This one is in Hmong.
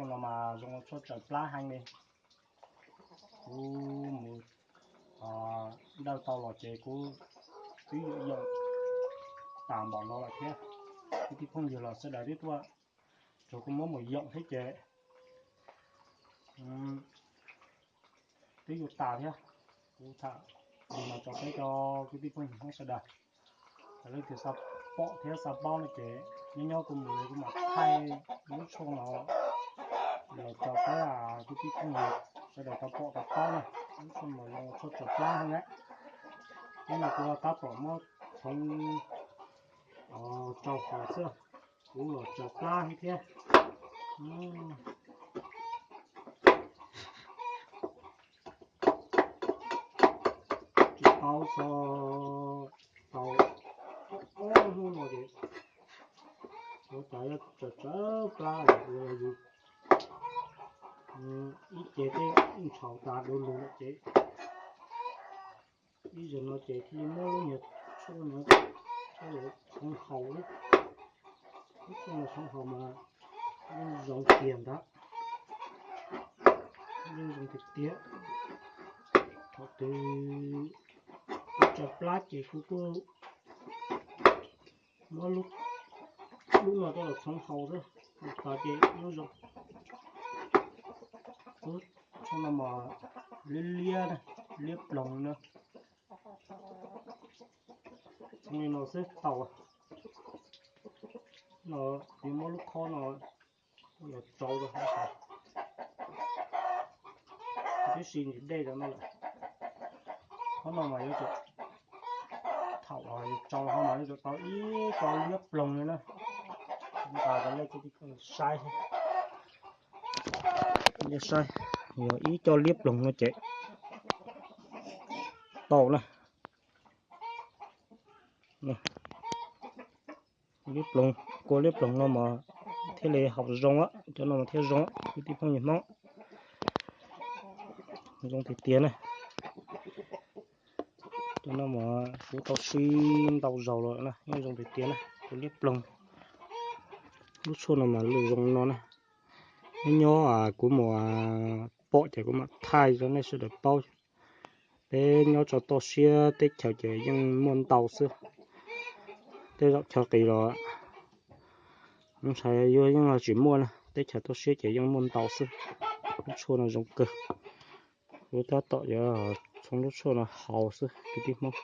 No mas zoo tshuaj tsaws plab heev li. Kuv mus dawj tau los ces kuv twb yuav yoom tas npaum no lawm thiab. Kwv tij phooj ywg los sawv daws twb tuaj, tsuas kuv muab mus yoom thiab ces twb yuav tas thiab. Kuv tham li no tso peb cov kwv tij phooj ywg Hmoob sawv daws, leej twg xav pom thiab xav paub no ces nyob nyob kuv mus kuv mam thaij lub tshuaj no los tso peb kwv tij phooj ywg sawv daws tau pom tau paub na. Lub tshuaj no zoo tshuaj tsaws plab heev na. Hnub no kuv rov qab pom muab txhoov rau hauv xwb, kuv los tsaws plab thiab. Tsis paub txog tau ob hnub no ces kuv tas yuav tsaws tsaws plab los ua yus ib ce tej ntshauv tas du lug lawm ces ib zaug no ces thiaj li muab lub niag tshuaj no txhoov haus. Lub tshuaj no txhoov haus mas yeej zoo tiag ntag, yeej zoo tiag tiag. Thaum twg kuv tsaws plab ces kuv kuj muab lub no coj los txhoov haus xwb, tas ces yeej zoo. Lub tshuaj no mas liab liab, liab ploog na. Txhoov li no xwb tau. No kuv muab lub khob no los tsau rau hauv, tib si ntsis dej rau no lawm. Khob no mas yuav tsum, thaum yus tsau ho mas yuav tsum tau ib co liab ploog li na. Nqa rau nej kwv tij phooj ywg saib, nej saib, yog ib co liab ploog no ces tau na. Liab ploog, kua liab ploog no mas thiaj li haus zoo, cov no mas thiaj zoo, kwv tij phooj ywg Hmoob. Zoo tiag tiag na. Cov no mas kuv tau sib ntau zaus los na, yeej zoo tiag tiag na, kua liab ploog. Lub tshuaj no mas lwj zoo no na. Nyob nyob kuv mus pom ces kuv mam thaij rau nej sawv daws paub. Peb nyob tso toj siab teb chaws ces yeej muaj ntau xwb. Tej zaum chaw qis los ntshai yuav yeej tsis muaj na, teb chaws toj siab ces yeej muaj ntau xwb. Lub tshuaj no zoo kawg. Kuv tab tom yuav txhoov lub tshuaj no haus xwb kwv tij Hmoob.